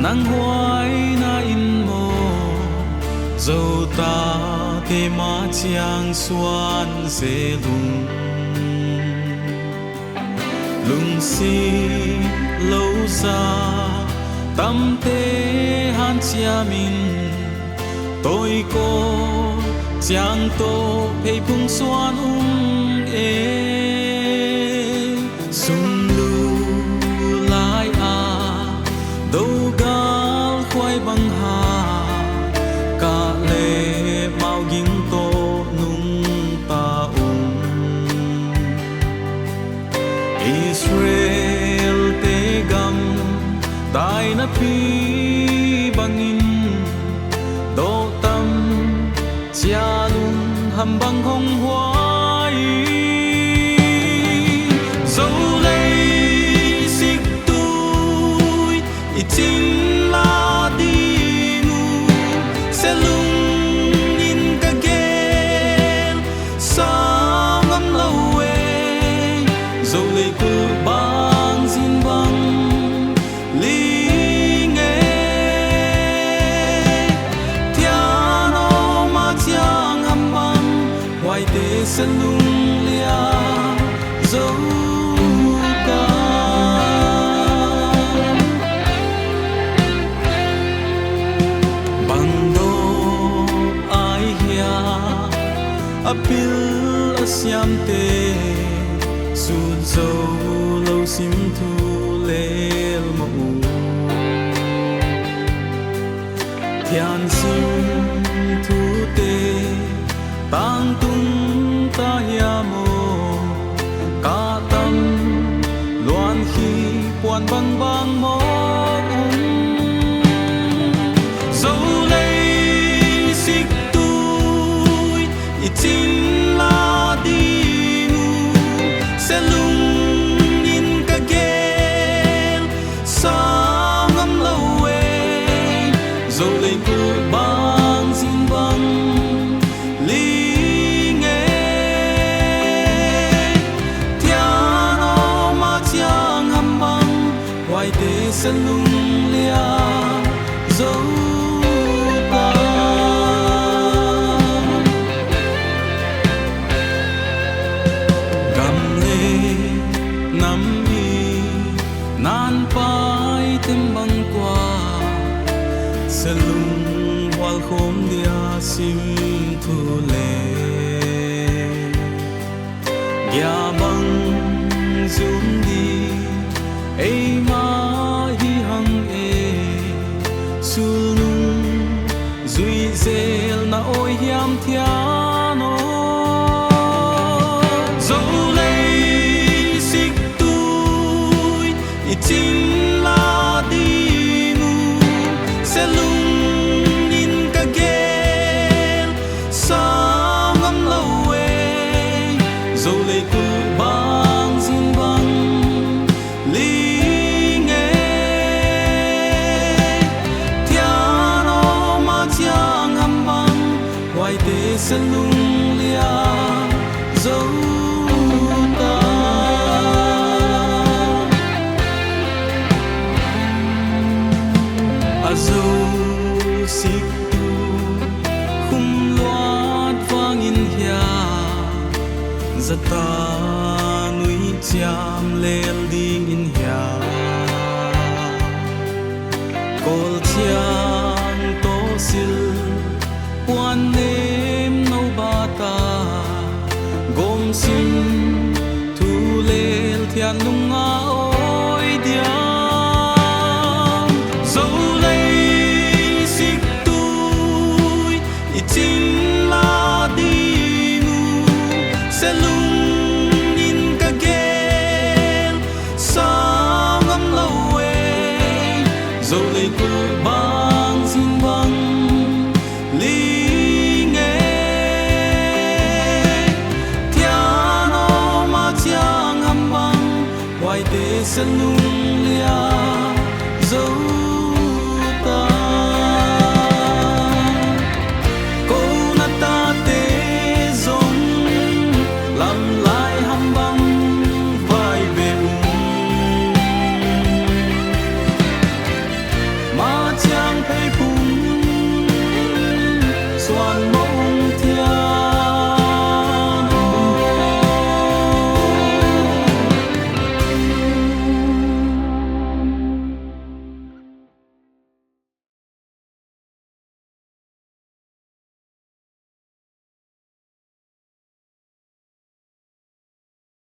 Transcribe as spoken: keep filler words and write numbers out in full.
Tanghuaina in maw, Zo tate ma chiang suan zel ung. Lungsim lou za tamte hanciam in, toiko chiang toh pheiphung suan ung e. Sumlu lai a dougal khuai bang ha, kah leh mau ging toh nungta ung. Israelte gam taina pi bangin, doh tam chial un ham bang hong huai. Zo lei sik tui i chin la ding uh, selung in ka gel, sa ngam lou e. Zo lei kul bang zin bang ling e. Thian om a chiang ham bang, huaite selung lia zo ka. Bang doh ai hia, a pil a siamte, sut zo lou sim thu lel mah uh. Thian sim thute tangtung ta hia maw, kah tam luan hi puan bangbang maw um. Zo lei sik tui i chin la ding uh, selung in ka gel, sa ngam lou e. Zo lei kul bang zin bang ling e. Thian om a chiang ham bang, huaite selung lia zo ka. Gam lei nam i nan pai tem bang kua, selung hual khawm dia sim thu le. Gia bang zum di eimah hi hang e, sulnung zui zelna oi hiam thian aw. Zo lei sik tui i chin la ding uh, selung in ka gel, sa ngam lou e. Zo lei kul bang zin bang ling e. Thian om a chiang ham bang, huaite selung lia zo ta. A zo sik tui khum luat vang in hia, zata nui chiam lel ding in hia. Kawl chiang toh sil puan nem nou bata, gawm sim thu lel thian lung a oi diam. Zo lei sik tui i chin la ding uh, selung in ka gel, sa ngam lou e. Zo lei kul bang zin bang ling e. Thian om a chiang ham bang, huaite selung